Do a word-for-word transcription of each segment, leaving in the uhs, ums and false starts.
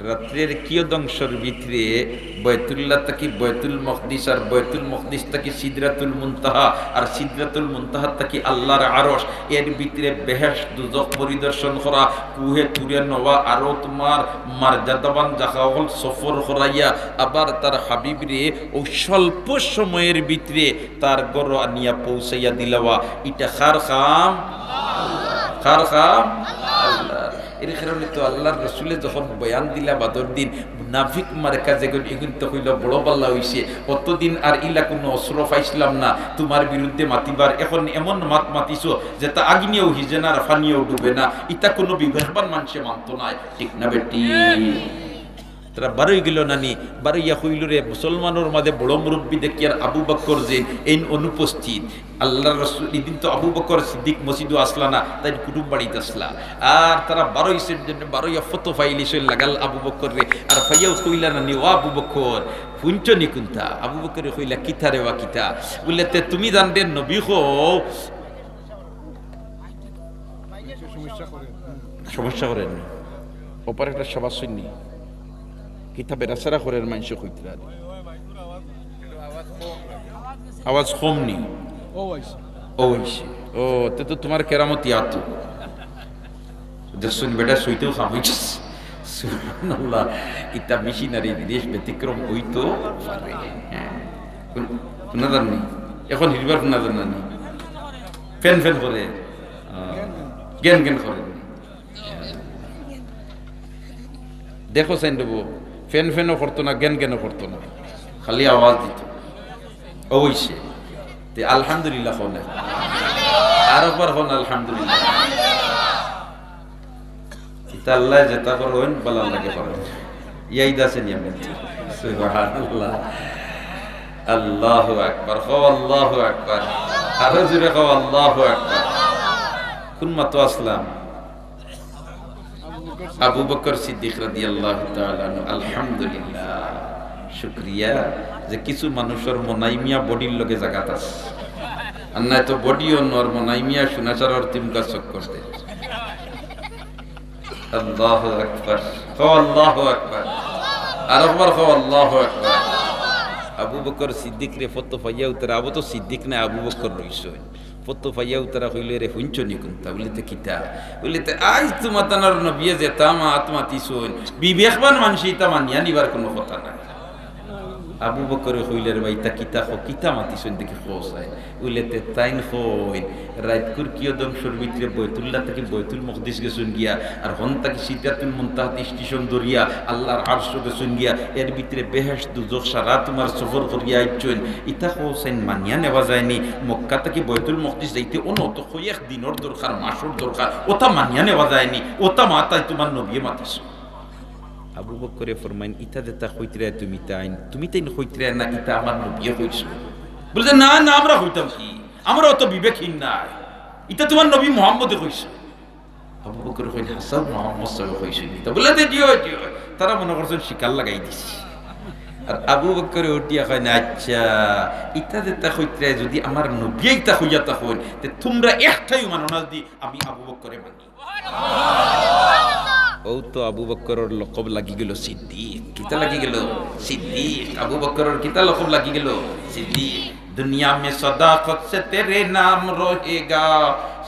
রাত্রের কিয়দংশর ভিতরে বায়তুল্লাহ থাকি বায়তুল মকদিস, আর বায়তুল মকদিস থাকি সিদরাতুল মুনতাহা, আর সিদরাতুল মুনতাহা থাকি আল্লাহর আরশ, এর ভিতরে বেহেশত দুজখ পরিদর্শন করা, কুহে তুরে নেওয়া, আরো তোমার মর্যাদাবান জাগা অকল সফর করাইয়া আবার তার হাবিবরে অউ স্বল্প সময়ের ভিতরে তার ঘরো আনিয়া পৌঁছাইয়া দিলাওয়া। ইটা কার কাম? কার কাম? আল্লাহর। এর কারণে তো আল্লাহর রসুলে যখন বয়ান দিলা বাদর দিন, মুনাফিক মার্কা যেগুন, এগুন তো কইল, "বড় বালা অইছে, অতদিন আর ইলা কুনু অস্ত্র পাইছলাম না তুমার বিরুদ্ধে মাতিবার, এখন এমন মাত মাতিছো যেটা আগ্নেয় হিজে না আর পানিও ডুবে না।" ইটা কুনু বিবেকবান মানষে মানতো নায়, ঠিক না বেটি? তারা বারই গেল নানি, বারইয়া কইল, "রে, মুসলমানর মাঝে বড় মুরব্বি দেখিয়ার আবু বকর যেইন, এইন অনুপস্থিত।" আল্লাহর রসুল, ইদিন তো আবু বকর সিদ্দিক মসজিদো আসলা না, তাইন কুটুম বাড়িত আসলা। আর তারা বারইছে, বারইয়া ফতো ফাইলিছে লাগাল আবু বকররে, আর ফাইয়াউ কইলা নানি, "ও আবু বকর, হুনছো নি কুনতা?" আবু বকরে কইলা, "কিতা রে বা কিতা?" বুলে, "তে তুমি জানরে নবী কও।" সমস্যা করে। হুম। সমস্যা করে না। ওপারে একটা সভা শুননি। কিতা বেড়াছেড়া করে মানষে কইতরা। আওয়াজ কম নি? ও আইছে। ও আইছে। ও, তে তো তুমার কেরামতি আতো। দেখছইন বেটা, সইতেও কাম অইছে। সুবহানাল্লাহ। ইতা মেশিনারি জিনিস ব্যতিক্রম অইতো পারে। হ্যাঁ। কুন-, কুনা জাননি? এখন হিরবার কুনা জাননি? ফেন ফেন করে। আহ, গেন গেন করে। দেখো চাইন দেবো, ফেন ফেনও করতো না, গেন গেনও করতো না, খালি আওয়াজ দিত। অবশ্যই। তে আলহামদুলিল্লাহ কও না। আর একবার কও না আলহামদুলিল্লাহ। ইতা আল্লায় যেতা করইন, বালার লাগি করইন। ইয়াদ আছে নি আমি? সুবহানাল্লাহ। আল্লাহু আকবার। কও আল্লাহু আকবার। আরো জোরে কও আল্লাহু আকবার। কুন মাতো আসলাম? আবু বকর সিদ্দিক রাদিয়াল্লাহু তাআলা আনহু। আলহামদুলিল্লাহ, শুকরিয়া যে কিছু মানুষর মনাই মিয়া বডির লগে জাগাত আছে, আর নায় তো বডিও নর মনাই মিয়া সুনাচারর তিমকা চক্কর দে। আল্লাহু আকবার, কও আল্লাহু আকবার, আর একবার কও আল্লাহু আকবার। আবু বকর সিদ্দিকরে ফতো ফাইয়া উতারা, আবু তো সিদ্দিক নায়, আবু বকর রইছে। ফতো ফাইয়া উতারা কইলে, "রে, হুনছো নি কুনতা?" বুলে, "তে কিতা?" বুলে, "তে আইজ তুমাতানর নবিয়ে যেতা মাত মাতিছইন, বিবেকবান মানষে ইতা মানিয়া নিবার কুনু কথা নাই।" আবু বকরে কইলে, "রে বা, ইতা কিতা কও, কিতা মাতিছইন দেখি কও চাই।" বুলে, "তে তাইন কইন, রাইতকুর কিয়দংশর ভিতরে বয়তুল্লাহ থাকি বয়তুল মকদিস গেছইন গিয়া, আর হন থাকি সিদরাতুল মুনতাহাত স্টেশন ধরিয়া আল্লাহর আরশো গেছইন গিয়া, এর ভিতরে বেহেশত দুজখ সারা তুমার সফর করিয়া আইছইন।" ইতা কও চাইন মানিয়া নেওয়া যায়নি। মক্কা থাকি বয়তুল মকদিস যাইতে অনো তো কয়েক দিনর দরকার, মাসর দরকার, ওটা মানিয়া নেওয়া যায়নি। ওটা মাতাই তুমার নবিয়ে মাতিছইন। আবু বকরে ফরমাইন, "ইতা যেতা কইতরায় তুমি তাইন, তুমি তাইন কইতরায় না, ইতা আমার নবিয়ে কইছইন।" বুলে, "না, না, আমরা কইতাম কি? আমরা অত বিবেকহীন নায়, ইতা তুমার নবী মুহাম্মদে কইছইন।" আবু বকরে কইন, "হাছাউ মুহাম্মদ সাবে কইছইন ইতা?" বুলে, "তে জিও, জিও।" তারা মনো করছইন শিকার লাগাই দিছি। আর আবু বকরে উঠিয়া কইন, "আচ্ছা, ইতা যেতা কইতরায় যুদি আমার নবিয়ে ইতা কইয়া থাকইন, তে তুমরা একটাইও মানো না যুদি আমি আবু বকরে মানি।" অউ তো আবু বকরর লকব লাগি গেল সিদ্দিক। কিতা লাগি গেল? সিদ্দিক। আবু বকরর কিতা লকব লাগি গেল? সিদ্দিক। दुनिया में सदाकत से तेरे नाम रहेगा,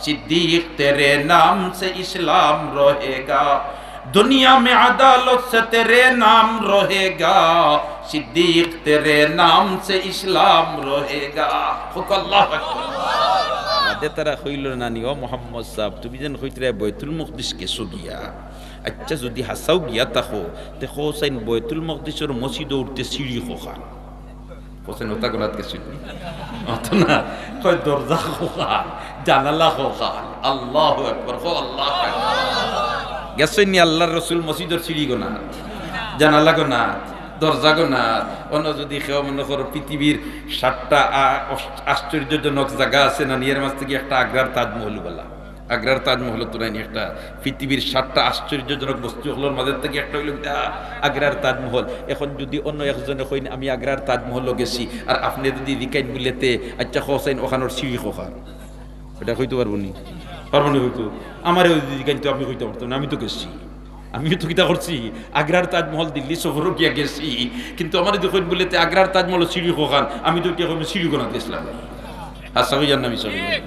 सिद्दीक तेरे नाम से इस्लाम रहेगा। दुनिया में अदालत से तेरे नाम रहेगा, सिद्दीक तेरे नाम से इस्लाम रहेगा। কও আল্লাহু আকবার। বাদে তারা কইল না নি, "ও মোহাম্মদ সাব, তুমি যেন কইতরায় বয়তুল মকদিস গেছো গিয়া, আচ্ছা, যুদি হাছাউ গিয়া থাকো, তে কও চাইন বয়তুল মকদিসর মসজিদো উঠতে সিঁড়ি কখান?" কও চাইন, "ওটা গনাত গেছইন নি?" অত না, কয়, "দরজা কখান, জানালা কখান।" আল্লাহু আকবার, কও আল্লাহু আকবার। গেছইন নি আল্লাহর রসুল মসজিদর সিঁড়ি গনাত, জানালা গনাত, দরজা গনাত। অনো যুদি কেউ মনো করো পৃথিবীর সাতটা আ-, অস-, আশ্চর্যজনক জাগা আছে না নি, এর মাঝ থাকি একটা আগ্রার তাজমহল বালা। আগ্রার তাজমহল তো নাইনি একটা, পৃথিবীর সাতটা আশ্চর্যজনক বস্তু অকলর মাঝে থাকি একটা অইল গিয়া আগ্রার তাজমহল। এখন যুদি অন্য একজনে কইন, "আমি আগ্রার তাজমহলো গেছি," আর আপনে যুদি জিকাইন বুলে, "তে আচ্ছা কও চাইন অখানর সিঁড়ি কখান?" ইটা কইতো পারবো নি? পারবো নি কইতো? আমারে যুদি জিকাইন তো আমি কইতাম পারতাম না, আমি তো গেছি। আমিও তো কিতা করছি, আগ্রার তাজমহল দিল্লি সফরও গিয়া গেছি, কিন্তু আমারে দেখইন বুলে তে আগ্রার তাজমহল সিঁড়ি কখান, আমি তো কিতা কইমু সিঁড়ি কোনাত গেছিলাম। হাছা কইয়ার না মিছা কইয়ার?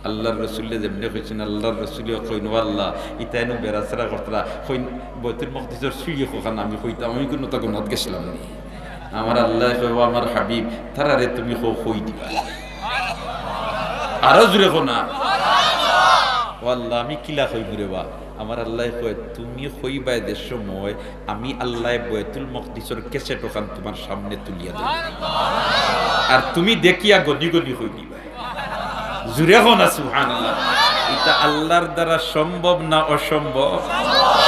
আল্লার রসুলে যেমনে কইছইন, আল্লার রসুলে কইন, "ও আল্লাহ, ইতা এনু বেড়াছেড়া করতরা, কইন বয়তুল মকদিসর সিঁড়ি কখান আমি কইতাম, আমি কুনু তা কোনাত গেছিলাম নি?" আমার আল্লায় কয়, "ও আমার হাবিব, তারারে তুমি কও কই দিবা।" আরো জুরে কও না। "ও আল্লাহ, আমি কিলা কইমু রে বা?" আমার আল্লায় কয়, "তুমি কইবায় যে সময় আমি আল্লায় বয়তুল মকদিসর ক্যাসেট অখান তুমার সামনে তুলিয়া দেব, আর তুমি দেখিয়া গনি গনি কই দিবায়।" জুরে কও না সুবহানাল্লাহ। ইটা আল্লার দ্বারা সম্ভব না অসম্ভব?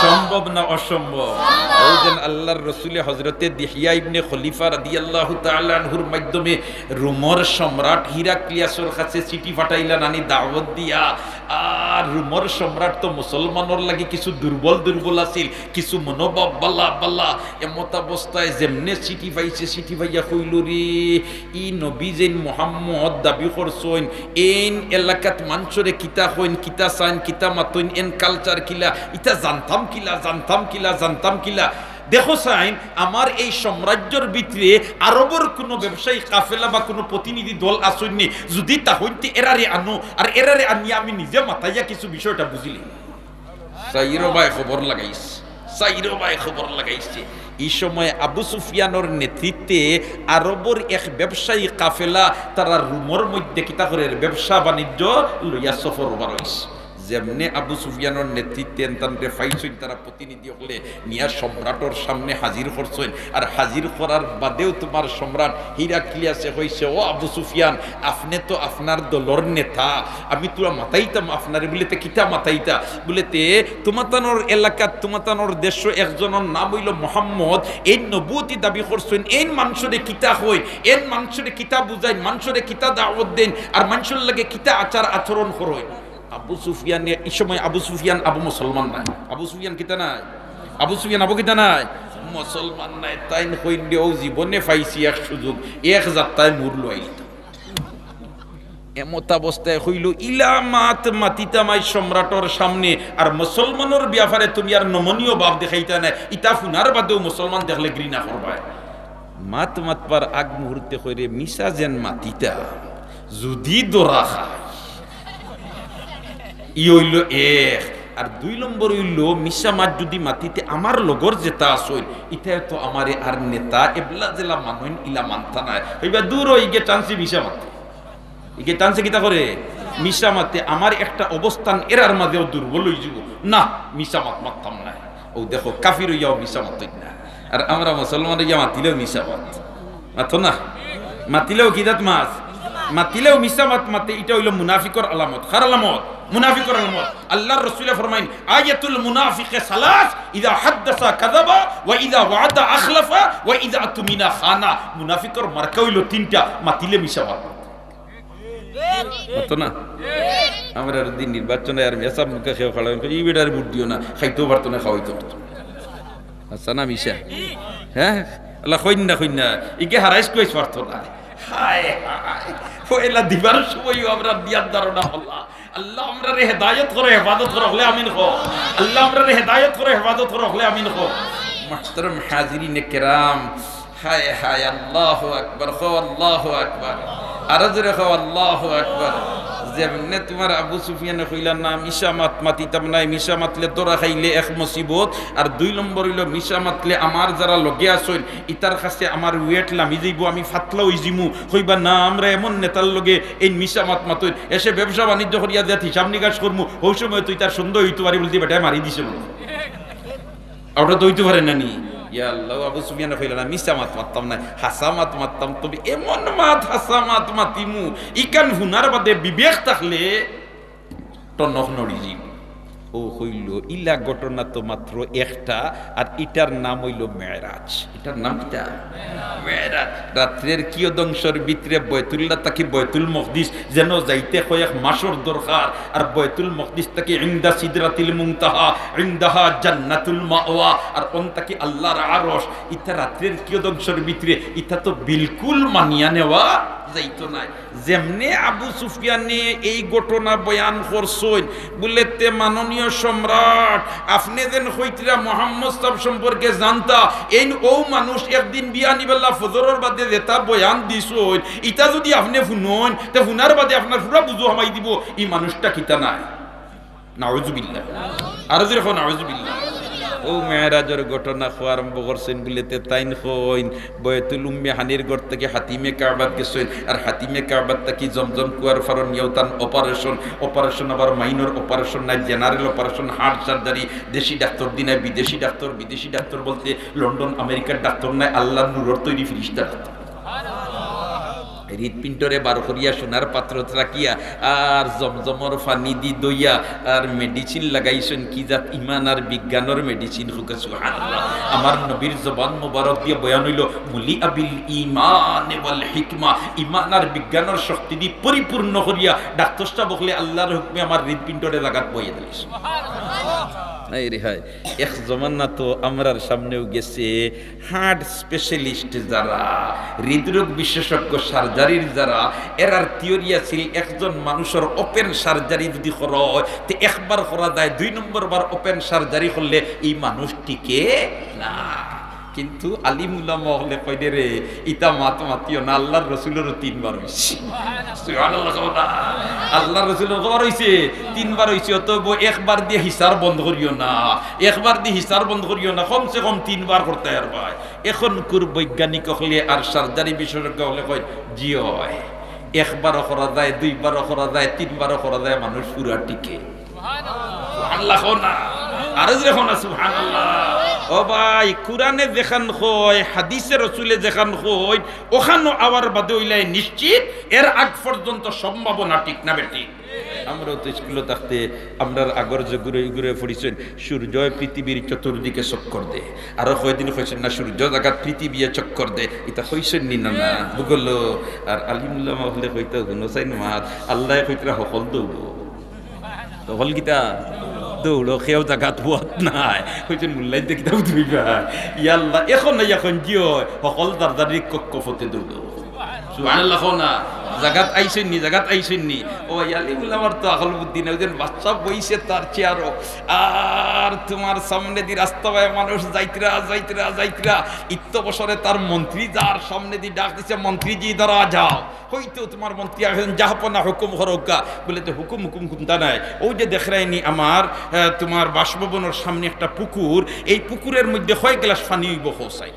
সম্ভব না অসম্ভব? অউ যেন আল্লার রসুলে হজরতে দিহিয়া ইবনে খলিফা রাদিয়াল্লাহু তাআলা আনহুর মাধ্যমে রোমর সম্রাট হিরাক্লিয়াসর কাছে চিঠি পাঠাইলা নানি দাওয়াত দিয়া। আর রোমর সম্রাট তো মুসলমানর লাগি কিছু দুর্বল দুর্বল আছিল, কিছু মনোভাব বালা বালা। এমতাবস্থায় যেমনে চিঠি পাইছে, চিঠি পাইয়া কইল, "রে, ই নবী যেইন মোহাম্মদ দাবি করছইন, এইন এলাকাত মানষরে কিতা কইন, কিতা চাইন, কিতা মাতইন, এন কালচার কিলা, ইতা জানতাম কিলা, জানতাম কিলা, জানতাম কিলা।" দেখো চাইন, আমার এই সাম্রাজ্যর ভিতরে আরবর কুনু ব্যবসায়ী কাফেলা বা কুনু প্রতিনিধি দল আছইন নি, যুদি তা অইন তে এরারে আনো, আর এরারে আনিয়া আমি নিজে মাতাইয়া কিছু বিষয়টা বুঝিলি। চাইরোবায় খবর লাগাইছে, চাইরোবায় খবর লাগাইছে। ই সময় আবু সুফিয়ানর নেতৃত্বে আরবর এক ব্যবসায়ী কাফেলা তারা রোমর মধ্যে কিতা করের, ব্যবসা বাণিজ্য লইয়া সফর বার অইছে। যেমনে আবু সুফিয়ানর নেতৃত্বে এনতানরে পাইছইন, তারা প্রতিনিধি অকলে নিয়া সম্রাটর সামনে হাজির করছইন। আর হাজির করার বাদেও তুমার সম্রাট হিরাক্লিয়াসে কইছে, "ও আবু সুফিয়ান, আপনে তো আপনার দলর নেতা, আমি তুরা মাতাইতাম আপনারে।" বুলে, "তে কিতা মাতাইতা?" বুলে, "তে তুমাতানর এলাকাত, তুমাতানর দেশো একজনর নাম অইলো মোহাম্মদ, এইন নবুয়তি দাবি করছইন, এইন মানষরে কিতা কইন, এইন মানষরে কিতা বুঝাইন, মানষরে কিতা দাওয়াত দেইন, আর মানষর লগে কিতা আচার আচরণ করইন।" আবু সুফিয়ানে, ই সময় আবু সুফিয়ান আবু মুসলমান নায়। আবু সুফিয়ান কিতা নায়? আবু সুফিয়ান আবু কিতা নায়? মুসলমান নায়। তাইন কইন দে, "অউ জীবনে পাইছি এক সুযোগ, এক যাত্রায় মুর লইলিতাম।" এমতাবস্থায় কইল, "ইলা মাত মাতিতাম আইজ সম্রাটর সামনে, আর মুসলমানর ব্যাপারে তুমি আর নমনীয় ভাব দেখাইতা নায়, ইতা হুনার বাদেও মুসলমান দেখলে ঘৃণা করবায়।" মাত মাতবার আগ মুহূর্তে কইরে, "মিছা যেন মাতিতা, যুদি ধরা খাই।" ই অইলো এক। আর দুই নম্বর অইলো, মিছা মাত যুদি মাতি তে আমার লগর যেতা আছইন, ইতায় তো আমারে আর নেতা, এবলা যেলা মানইন, ইলা মানতা নায়। কইবা, "দূর অ, ইগে টানছে মিছা মাতে।" ইগে টানছে কিতা করে? মিছা মাতে। আমার একটা অবস্থান এরার মাঝেও দুর্বল অইযিবো। না, মিছা মাত মাততাম নায়। অউ দেখো, কাফির অইয়াও মিছা মাতইন না। আর আমরা মুসলমান অইয়া মাতিলেও মিছা মাত। মাতো না? মাতিলেও কি জাত মাত? মাতিলেও মিছা মাত মাতে, ইটা অইলো মুনাফিকর আলামত। কার আলামত? মুনাফিকর আলামত। আল্লার রসুলে ফরমাইন, "আয়াতুল মুনাফিকে সালাস, ইযা হাদ্দাসা কাযাবা, ওয়া ইযা ওয়াআদা আখলাফা, ওয়া ইযা তুমিনা খানা।" মুনাফিকর মার্কা অইলো তিনটা, মাতিলে মিছা মাত। মাতো না? আমরার দিন নির্বাচনে আর মেসাব মুখে কেউ খাড়া অইন, "ই বেটারে ভোট দিও না, খাইতেও পারতো না, খাওয়াইতেও পারতো না।" হাছা না মিছা? হে? আল্লাহ, কইন না, কইন না। ইগে হারাইস কইস পারতো না। হায়, হায়। পয়লা দিবার সময়ও আমরা দিয়ার ধারণা হলা। আল্লাহ, আমরারে হেদায়েত করো, হেফাজত করো, হকলে আমিন কও। আল্লাহ, আমরারে হেদায়েত করো, হেফাজত করো, হকলে আমিন কও। মুহতারাম হাজিরিনে কেরাম, হায় হায়, আল্লাহু আকবার, কও আল্লাহু আকবার। আরো জোরে কও আল্লাহু আকবার। যেমনে তুমার আবু সুফিয়ানে কইলা, "না, মিছা মাত মাতিতাম নায়, মিছা মাতলে ধরা খাইলে এক মুসিবত।" আর দুই নম্বর অইলো, মিছা মাতলে আমার যারা লগে আছইন, ইতার কাছে আমার weight লামি যাইবো, আমি ফাতলা অইযিমু। কইবা, "না, আমরা এমন নেতার লগে এইন মিছা মাত মাতইন, এসে ব্যবসা বাণিজ্য করিয়া দিয়াত হিসাব নিকাশ করমু, হউ সময় তো ইতার সন্দেহ অইতো পারে" বুলতে বেটায় মারি দিছে মনে অয়। অটা তো অইতো পারে না নি? ইয়া আল্লাহ, আবু সুফিয়ানে কইলা না, "মিছা মাত মাততাম নায়, হাছা মাত মাততাম, তবে এমন মাত, হাছা মাত মাতিমু, ইখান হুনার বাদে বিবেক থাকলে টনক নড়ি যাইবো।" অউ কইলো, ইলা ঘটনা তো মাত্র একটা, আর ইটার নাম অইলো মেরাজ। ইটার নাম কিতা? মেরাজ। রাত্রের কিয়দংশর ভিতরে বয়তুল্লাহ থাকি বয়তুল মকদিস যেন যাইতে কয়েক মাসর দরকার, আর বয়তুল মকদিস থাকি ইনদা সিদরাতিল মুনতাহা, ইনদাহা জান্নাতুল মাওয়া, আর অন থাকি আল্লাহর আরশ। ইতা রাত্রের কিয়দংশর ভিতরে, ইতা তো বিলকুল মানিয়া নেওয়া যাইতো নায়। যেমনে আবু সুফিয়ানে এই ঘটনা বয়ান করছইন, বুলে, তে মাননীয় সম্রাট, আপনে যেন কইতরা মোহাম্মদ সাব সম্পর্কে জানতা, এইন অউ মানুষ একদিন বিয়ানিবেলা ফজরর বাদে যেতা বয়ান দিছইন, ইতা যুদি আপনে হুনইন, তে হুনার বাদে আপনার পুরা বুঝো হামাই দিবো, ই মানুষটা কিতা নায়। নাউজুবিল্লাহ। আরো জোরে কও, নাউজুবিল্লাহ। অউ মেরাজর ঘটনা কওয়া আরম্ভ করছইন বুলে তে তাইন কইন, বয়তুল উম্মে হানির ঘর থাকি হাতিমে কাবাত গেছইন, আর হাতিমে কাবাত থাকি জমজম কুয়ার পারো নিয়াও তান operation, operation আবার minor operation নায়, general operation, heart surgery, দেশি ডাক্তর দি নায়, বিদেশি ডাক্তর, বিদেশি ডাক্তর বলতে লন্ডন আমেরিকার ডাক্তর নায়, আল্লার নূরর তৈরি ফিরিস্তা ডাক্তর। হৃদপিণ্ডরে বার করিয়া সোনার পাত্রত রাখিয়া আর জমজমর পানি দি ধইয়া আর medicine লাগাইছইন, কি জাত ইমান আর বিজ্ঞানর medicine, কউক্কা সুবহানাল্লাহ। আমার নবীর জবান মোবারক দিয়া বয়ান অইলো, মুলিআ বিল ঈমানে ওয়াল হিকমা, ইমান আর বিজ্ঞানর শক্তি দি পরিপূর্ণ করিয়া ডাক্তর সাব অকলে আল্লার হুকুমে আমার হৃদপিণ্ডরে জাগাত বইয়া দিলাইছইন। হায় রে হায়, এক জমানা তো আমরার সামনেও গেছে, heart specialist যারা, হৃদরোগ বিশেষজ্ঞ, surgery-র যারা, এরার theory আছিল একজন মানুষর open surgery যুদি করা অয়, তে একবার করা যায়, দুই নম্বর বার open surgery করলে ই মানুষ টিকে না। কিন্তু আলিম উলামা অকলে কইন রে, ইতা মাত মাতিও না, আল্লার রসুলরও তিনবার অইছে। সুবহানাল্লাহ কও না। আল্লার রসুলর কয়বার অইছে? তিনবার অইছে। অতএব একবার দি হিসার বন্ধ করিও না, একবার দি হিসার বন্ধ করিও না, কমসে কম তিনবার করতায় পারবায়। অখনকুর বৈজ্ঞানিক অকলে আর surgery বিশেষজ্ঞ অকলে কইন, জি অয়, একবারও করা যায়, দুইবারও করা যায়, তিনবারও করা যায়, মানুষ পুরা টিকে। সুবহানাল্লাহ কও না, আরো জোরে কও না সুবহানাল্লাহ। ও ভাই, কুরআনে যেখান কয়, হাদিসে রসুলে যেখান কয়, অখানো আওয়ার বাদে অইলায় নিশ্চিত, এর আগ পর্যন্ত সম্ভাবনা, ঠিক না বেঠিক? আমরাও তো স্কুলো থাকতে আমরার আগর যুগর ইগুরে পড়ছইন, সূর্যয় পৃথিবীর চতুর্দিকে চক্কর দে। আরো কয়দিন কইছইন না, সূর্য জাগাত পৃথিবীয়ে চক্কর দে। ইতা কইছইন নি না, না? বুগলো আর আলিম উলামা অকলে কইতা হুনো চাইন মাত, আল্লায় কইতরা হকল দৌড়ো। হকল কিতা? দৌড়ো, কেউ জাগাত বওয়াত নাই। কইছইন মুল্লাইন্তে কিতা বুঝিবা? ইয়া আল্লাহ, অখন না, অখন জি অয়, হকল যার যার কক্ষপথে দৌড়ো। সুবহানাল্লাহ কও না। জাগাত আইছইন নি, জাগাত আইছইন নি। ও ভাই, আলিম উলামার তো আকল বুদ্ধি নাই। অউ যেন বাদশা বইছে তার চেয়ারো, আর তুমার সামনেদি রাস্তা বায় মানুষ যাইতরা, যাইতরা, যাইতরা। ইত্ত বছরে তার মন্ত্রী যার সামনেদি ডাক দিছে, "মন্ত্রী জি, ইধার আ যাও।" কইতেউ তুমার মন্ত্রী আখেন, "জাহাপনা, হুকুম করউক্কা।" বুলে, "তে হুকুম, হুকুম কুন্তা নাই। অউ যে দেখরায়নি আমার, আহ, তুমার বাসভবনর সামনে একটা পুকুর, এই পুকুরের মধ্যে কয় গ্লাস পানি অইবো, কও চাই।"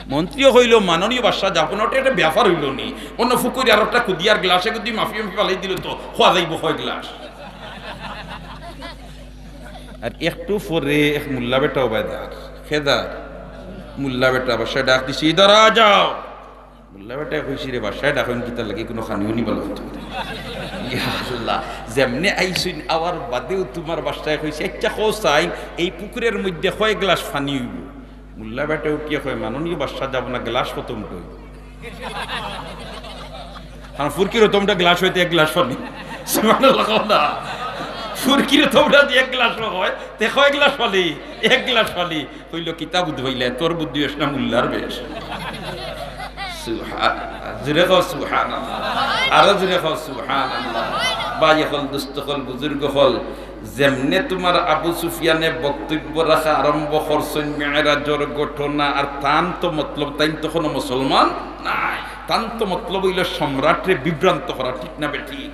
মন্ত্রীয়ে কইলো, "মাননীয় বাদশা, জাহাপনা, অটা একটা ব্যাপার অইলো নি? অনো পুকুরে আরোটা কুদিয়ার গ্লাসে কুদি মাফি মাফি ফালাই দিলে তো কওয়া যাইবো কয় গ্লাস।" আর একটু পরে এক মুল্লা বেটা অবায় দার, খেদার মুল্লা বেটা, বাদশায় ডাক দিছে, "ইধার আ যাও।" মুল্লা বেটায় কইছে, "রে বাদশায় ডাকইন কিতার লাগি, কুনু খানিও নি বালা অইতো।" ইয়া আল্লাহ, যেমনে আইছইন, আওয়ার বাদেউ তুমার বাদশায় কইছে, "আইচ্ছা, কও চাই, এই পুকুরের মধ্যে কয় গ্লাস পানি অইবো?" মুল্লা বেটায় উঠিয়া কয়, "মাননীয় বাদশা, জাহাপনা, গ্লাস কতমটা অইবো?" কারণ ফুরকির অতমটা গ্লাস অইতে এক গ্লাস পানি। সুবহানাল্লাহ কও না। ফুরকির অতমটা যে এক গ্লাস অয়, তে কয় গ্লাস পানি? এক গ্লাস পানি। কইলো, "কিতা বুদ্ধি পাইলে? তোর বুদ্ধি বেশ না মুল্লার বেশ?" সুবহানাল্লাহ। জোরে কও সুবহানাল্লাহ। আরো জোরে কও সুবহানাল্লাহ। ভাই অকল, দোস্ত অকল, বুজুর্গ অকল, যেমনে তুমার আবু সুফিয়ানে বক্তব্য রাখা আরম্ভ করছইন মেরাজর ঘটনা, আর তান তো মতলব, তাইন তো কুনু মুসলমান নায়। তান তো মতলব অইলো সম্রাটরে বিভ্রান্ত করা, ঠিক না বেঠিক?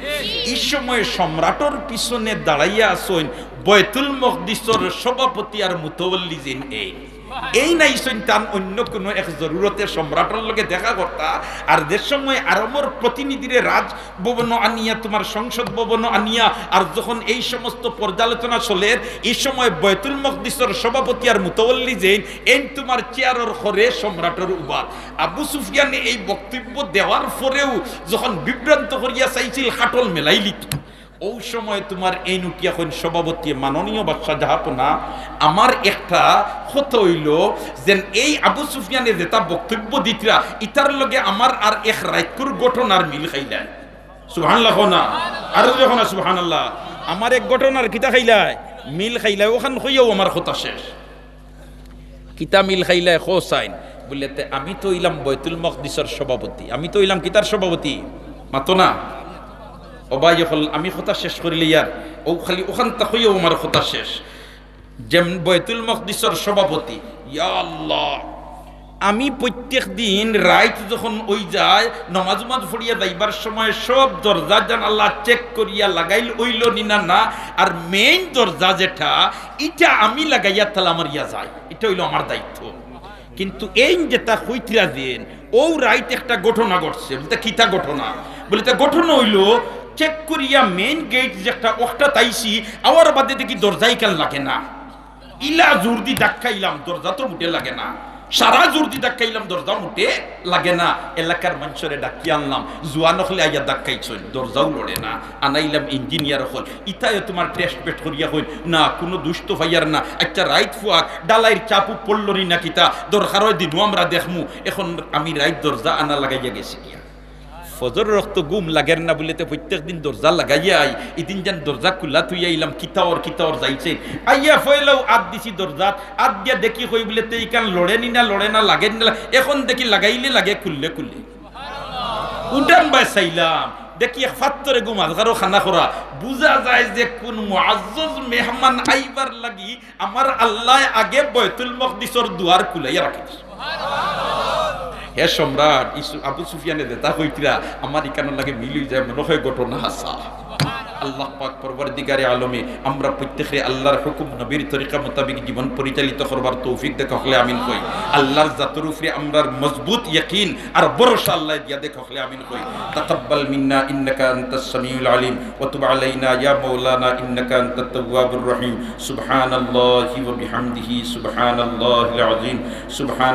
ই সময়ে সম্রাটর পিছনে দাঁড়াইয়া আছইন বয়তুল মকদিসর সভাপতি আর মুতাওয়াল্লি যেইন এইন। এইন আইছইন তান অইন্য কুনু এক জরুরতে সম্রাটর লগে দেখা করতা, আর যে সময় আরবর প্রতিনিধিরে রাজভবনো আনিয়া, তুমার সংসদ ভবনো আনিয়া, আর যখন এই সমস্ত পর্যালোচনা চলের, ই সময় বয়তুল মকদিসর সভাপতি আর মুতাওয়াল্লি যেইন এইন তুমার চেয়ারর খরে সম্রাটর উবাত। আবু সুফিয়ানে এই বক্তব্য দেওয়ার পরেউ যখন বিভ্রান্ত করিয়া চাইছিল, খাটল মেলাইলিত। অউ সময় তুমার এইন উঠিয়া কইন, "সভাপতি, মাননীয় বাদশা জাহাপনা, আমার একটা কথা অইলো যেন এই আবু সুফিয়ানে যেতা বক্তব্য দিতরা, ইতার লগে আমার আর এক রাইতকুর ঘটনার মিল খাইলায়।" সুবহানাল্লাহ কও না, আরো জোরে কও না সুবহানাল্লাহ। "আমার এক ঘটনার কিতা খাইলায়? মিল খাইলায়, অখান কইয়াউ আমার কথা শেষ।" "কিতা মিল খাইলায়, কও চাইন?" বুলে, "তে আমি তো অইলাম বয়তুল মকদিসর সভাপতি।" "আমি তো অইলাম কিতার সভাপতি? মাতো না।" ও ভাই অকল, আমি কথা শেষ করিলে ইয়ার, ও খালি ওখান তা কইও আমার কথা শেষ। যেমন বয়তুল মকদিসর সভাপতি, ইয়া আল্লাহ, আমি প্রত্যেক দিন রাইত যখন ওই যায়, নমাজ উমাজ পড়িয়া যাইবার সময় সব দরজা জানালা চেক করিয়া লাগাইল অইল নি না, না, আর মেইন দরজা যেটা, ইটা আমি লাগাইয়া তালা মারিয়া যাই, ইটা অইল আমার দায়িত্ব। কিন্তু এইন যেটা কইতরা যেন, ও রাইত একটা ঘটনা ঘটছে। বলতে, "কিতা ঘটনা?" বলে, "তা ঘটনা অইল, চেক করিয়া মেইন গেইট যেটা, ওটা তাইছি, আওয়ার বাদে দেখি দরজা ইখান লাগে না। ইলা জোর দি ধাক্কাইলাম, দরজা তো মুটে লাগে না। সারা জোর দি ধাক্কাইলাম, দরজা মুটে লাগে না। এলাকার মানষরে ডাকিয়া আনলাম, জুয়ান অকলে আইয়া ধাক্কাইছইন, দরজাও লড়ে না। আনাইলাম ইঞ্জিনিয়ার অকল, ইতায় তুমার টেস্ট পেট করিয়া কইন, না, কুনু দুষ তো পাইয়ার না। আচ্ছা, রাইত ফুয়াক, ডালাইর চাপু পড়ল নি না কিতা, দরকার অয় দিনু আমরা দেখমু। এখন আমি রাইত দরজা আনা লাগাইয়া গেছি গিয়া।" ফজর রক্ত ঘুম লাগের না বুলিতে প্রত্যেক দিন দরজা লাগাইয়া আই, ইদিন যেন দরজা খুলা থুইয়া আইলাম, কিতা অর, কিতা অর যাইছে। আইয়া ফয়লাউ আত দিছি দরজাত, আত দিয়া দেখি কই বুলিতে ইখান লড়ে নি না, লড়ে না, লাগে নি না, এখন দেখি লাগাইলে লাগে, খুললে খুলে। উঠান বায় চাইলাম, দেখি এক ফাত্তরে ঘুম আজগারও খানা করা। বুঝা যায় যে কুন মুআজ্জজ মেহমান আইবার লাগি আমার আল্লায় আগে বয়তুল মকদিসর দুয়ার খুলাইয়া রাখি দিছে। হে সম্রাট, ইসু-, আবু সুফিয়ানে যেটা কইতরা, আমার ইখানর লগে মিল অই যায়, মনে অয় ঘটনা হাছা। আল্লাহ পাক পরওয়ারদিগারে আলমে আমরা প্রত্যেকরে আল্লাহর হুকুম, নবীর তরিকা মোতাবেক জীবন পরিচালিত করবার তৌফিক দেউক, হকলে আমিন কই। আল্লাহর জাতর উপরে আমরার মজবুত ইয়াকিন আর ভরসা আল্লায় দিয়া দেউক, হকলে আমিন কই। تقبل منا إنك أنت السميع العليم وتب علينا يا مولانا إنك أنت التواب الرحيم. سبحان الله وبحمده، سبحان الله العظيم، سبحان